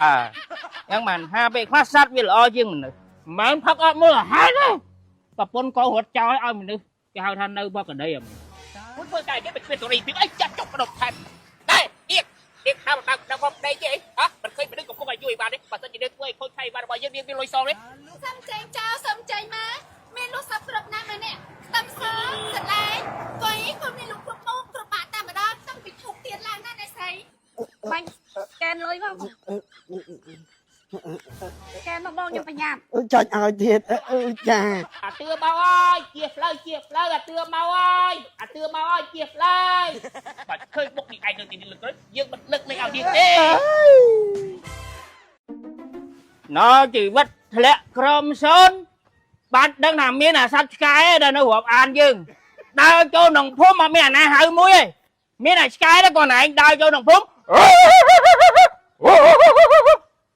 អើយ៉ាងបានហាពេលខ្លះសត្វវាល្អជាងមនុស្សមិនមែនផឹកអត់មើលអាហារទេប្រពន្ធកោរត់ចោលឲ្យមនុស្សគេហៅថានៅបកដីហ្មង មួយធ្វើតែគេមិនគ្មានសេរីភាពអីចាក់ចុកបដុបថែមតែអៀកអៀកថាបើដល់មកប្តីគេអីហ៎មិនឃើញមនុស្សកំពុងឲ្យជួយបានទេបើសិនជានេះធ្វើឲ្យខូចខៃបានរបស់យើងមានលុយសងទេ សុំចេញចោលសុំចេញមកមានលក់សពគ្រប់ណាស់មែននេះខ្ទឹមសសលែងកុយក៏មានលក់គ្រប់មុខគ្រប់បាក់តែម្ដងតាំងពីឈប់ទៀតឡើងណាស់អ្នកស្រី បាញ់កែនលុយមកកែនមកបងខ្ញុំប្រញាប់ ចុចឲ្យទៀតអឺចា អាទឿមកអើយជាផ្លូវជាផ្លូវអាទឿមកអើយអាទឿមកអើយជាផ្លូវបើឃើញមុខនេះឯងនៅទីនេះលើកក្រោយយើងមិនលើកលេខឲ្យទៀតទេ ណជីវិតធ្លាក់ក្រមសូនបានដឹងថាមានអាសត្វឆ្កែដែលនៅរាប់អានយើងដើរចូលក្នុងភូមិអត់មានអាណាហៅមួយទេមានអាឆ្កែដែរគាត់ឯងដើរចូលក្នុងភូមិ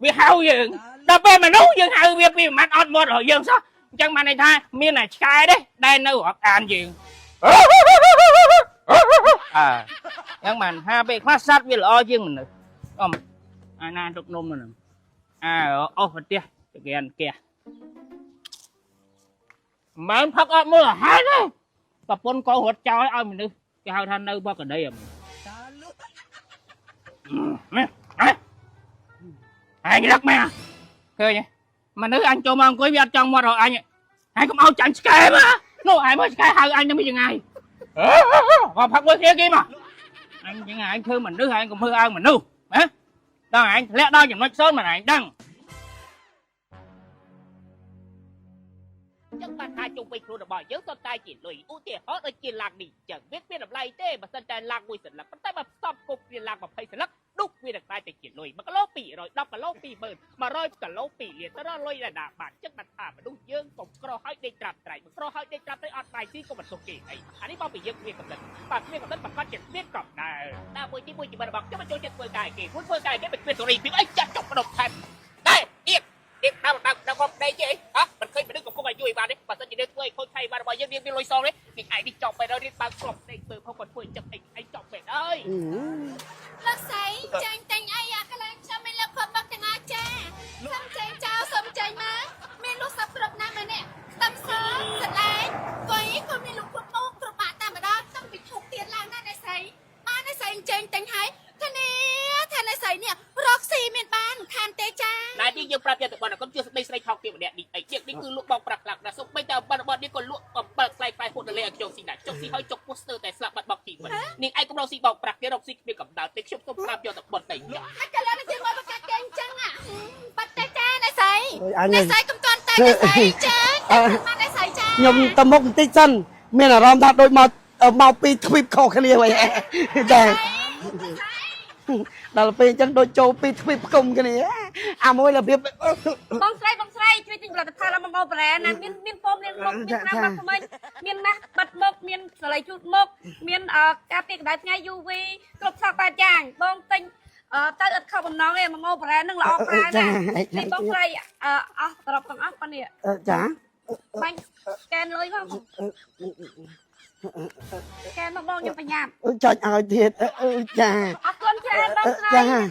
វាហៅយើងដល់ពេលមនុស្សយើងហៅវាពីមួយម៉ាត់អត់មាត់របស់យើងសោះអញ្ចឹងបានន័យថាមានអាឆ្កែទេដែលនៅរាប់អានយើងអើអញ្ចឹងបានហាពេលខ្លះសត្វវាល្អជាងមនុស្សអមអាណាទុកនំហ្នឹងអើអស់ប្រទេសទៅគេអានគេមិនផឹកអត់មើលអាហារទេប្រពន្ធកោរត់ចោលឲ្យមនុស្សគេហៅថានៅបកដីហ្មងនេះឯងរឹកមែនឃើញទេមនុស្សអញចូលមកអង្គុយវាអត់ចង់មាត់រកអញឯងកុំឲ្យចាញ់ឆ្កែមកនោះឯងមកឆ្កែហៅអញទៅមានចង្អាយក៏ផឹកមួយគ្នាគេមកអញចង្អាយធ្វើមនុស្សឯងកុំធ្វើឲ្យមនុស្សណាដល់ឯងធ្លាក់ដល់ចំណុចសូន្យមិនឯងដឹង ចឹងបានថាជុំវិញខ្លួនរបស់យើងសុទ្ធតែជាលុយឧទាហរណ៍ដូចជាឡាននេះចឹងវាគ្មានតម្លៃទេបើសិនតែឡានមួយសន្លឹកប៉ុន្តែបើផ្សំគុំគ្នាឡាន20សន្លឹកនោះវានឹងក្លាយទៅជាលុយ1គីឡូ210គីឡូ20000 100គីឡូ2លានទៅដល់លុយដែលដាក់បានចឹងបានថាមនុស្សយើងកុំក្រឲ្យដេកត្រាប់ត្រៃបើក្រឲ្យដេកត្រាប់ត្រៃអត់បាយស៊ីក៏មិនសុខគេអីអានេះមកពីយើងគ្មានកំណត់បាទគ្មានកំណត់ប្រកាសជាគ្មានកំដៅតាមមួយទីមួយជីវិតរបស់ខ្ញុំមិនចូលចិត្តធ្វើការគេមួយធ្វើការគេមិនគ្មានសេរីភាពអីចាក់ចុកបដុបថែមតែអៀក នេះដើមដើមដើមមកប្តីគេអីហ៎មិនឃើញមនុស្សកំពុងឲ្យជួយបានទេបើសិនជានេះធ្វើឲ្យខូចខៃបានរបស់យើងមានលុយសងទេនេះឯងនេះចប់ไปដល់រៀនបើកក្លុបដេកធ្វើផងគាត់ធ្វើចឹងអីឯងចប់ไปអើយ លោកស្រីចេញទិញអីអាកន្លែងខ្ញុំមានលក់គ្រប់មុខទាំងអស់ចាសុំចេញចោលសុំចេញមកមានលក់សពគ្រប់ណាស់មែននេះខ្ទឹមសសលែងកុយក៏មានលក់គ្រប់មុខគ្រប់បាក់តែម្ដងតាំងពីឈប់ទៀតឡើងណាស់អ្នកស្រីបានអ្នកស្រីចេញទិញហើយធានាថាអ្នកស្រីនេះរកស៊ីមានបានខានទេចា ណែនេះយើងប្រាប់យកទៅបងកុំជឿស្ដីស្រីថោកទៀបម្នាក់នេះអីជាងនេះគឺលក់បងប្រាក់ខ្លាំងណាស់សូម្បីតែបងរបស់នេះក៏លក់អំពិលខ្លាយខ្លាយហួតដលេឲ្យខ្ញុំស៊ីដែរចុកស៊ីឲ្យចុកពោះស្ទើរតែស្លាប់បាត់បង់ជីវិតនេះឯងកុំរកស៊ីបងប្រាក់គេរកស៊ីគ្មានកំដៅទេខ្ញុំសូមប្រាប់យកទៅបងទៅ ហើយកន្លែងនេះយើងមកប្រកាសគេអញ្ចឹងអាបាត់ទេចាអ្នកស្រី អញ អ្នកស្រីកុំទាន់តែអ្នកស្រីចាមកអ្នកស្រីចា ខ្ញុំទៅមុខបន្តិចសិនមានអារម្មណ៍ថាដូចមកមកពីទ្វីបខុសគ្នាវិញចាដល់ពេលអញ្ចឹងដូចចូលពីទ្វីបផ្គុំគ្នាអាមួយរបៀប បងស្រីបងស្រីជួយទិញផលិតផលរបស់បងប្រែណាមានមានពមមានមុខមានត្រាំបាត់ថ្មីមានម៉ាស់បាត់មុខមានសលៃជូតមុខមានការពារកម្ដៅថ្ងៃ UV គ្រប់សពបែបយ៉ាងបងទិញទៅអត់ខុសបំណងទេមកមកប្រែនឹងល្អប្រែណានេះបងស្រីអស់សរុបទាំងអស់ប៉ុណ្នេះ ចា បាញ់កែនលុយមកកែនមកបងខ្ញុំប្រញាប់ ចុចឲ្យទៀតចា អរគុណច្រើនបងស្រី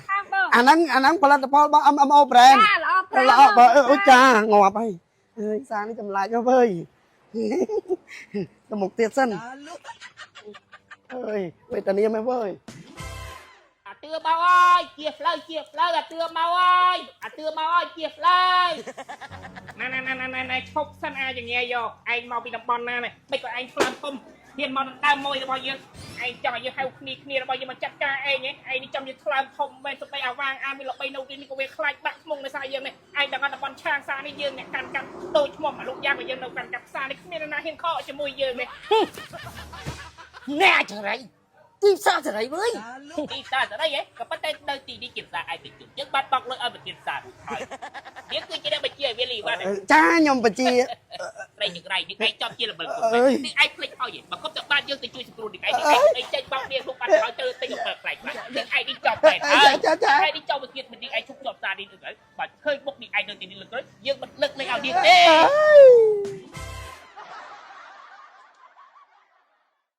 ខាងបង អាហ្នឹងអាហ្នឹងផលិតផលរបស់ MMO brand ចាល្អប្រា ល្អបើអូចាងាប់ហើយអើយសានេះចម្លែកហ៎វើយទៅមុខទៀតសិនអើយវេទនាមែនវើយ អាទឿមកអើយជាផ្លូវជាផ្លូវអាទឿមកអើយអាទឿមកអើយជាផ្លូវ ណែណែណែណែណែឈប់សិនអាចងាយយកឯងមកពីតំបន់ណានេះមិនក៏ឯងឆ្លើមធំហ៊ានមកដណ្ដើមមួយរបស់យើងឯងចង់ឲ្យយើងហៅគ្នាគ្នារបស់យើងមកចាត់ការឯងឯងនេះចាំយើងឆ្លើមធំមែនស្ដីអាវាងអាមានល្បីនៅទីនេះក៏វាខ្លាចបាក់ធ្មុងដោយសារយើងនេះឯងដឹងតំបន់ឆាងសានេះយើងអ្នកកាន់កាប់ដូចឈ្មោះមកលោកយ៉ាងក៏យើងនៅកាន់កាប់ផ្សារនេះគ្មាននរណាហ៊ានខកជាមួយយើងនេះ ណែចង្រៃទីផ្សារសេរីវើយ ទីផ្សារសេរីហ៎ក៏ប៉ុន្តែនៅទីនេះជាផ្សារឯកជនយើងបាត់បង់លុយឲ្យប្រធានផ្សាររួចហើយយើងគឺជាអ្នកបញ្ជាឲ្យវាលីវ៉ាន់ ចាខ្ញុំបញ្ជា ស្រីចង្រៃនេះឯងចំជាល្បិលគុំនេះឯងភ្លេចហើយបើគុំទៅបានយើងទៅជួយសង្គ្រោះនេះឯងនេះឯងចេញបោកនេះហូបបាត់ហើយទៅទិញអំពិលខ្លាយខ្លាយនេះឯងនេះចំបែបហើយ ចាចា ឯងនេះចំទៅទៀតនេះឯងឈប់ជាប់ផ្សារនេះទៅហើយបើឃើញមុខនេះឯងនៅទីនេះលើកក្រោយយើងមិនលើកលេខឲ្យនេះទេ អើយ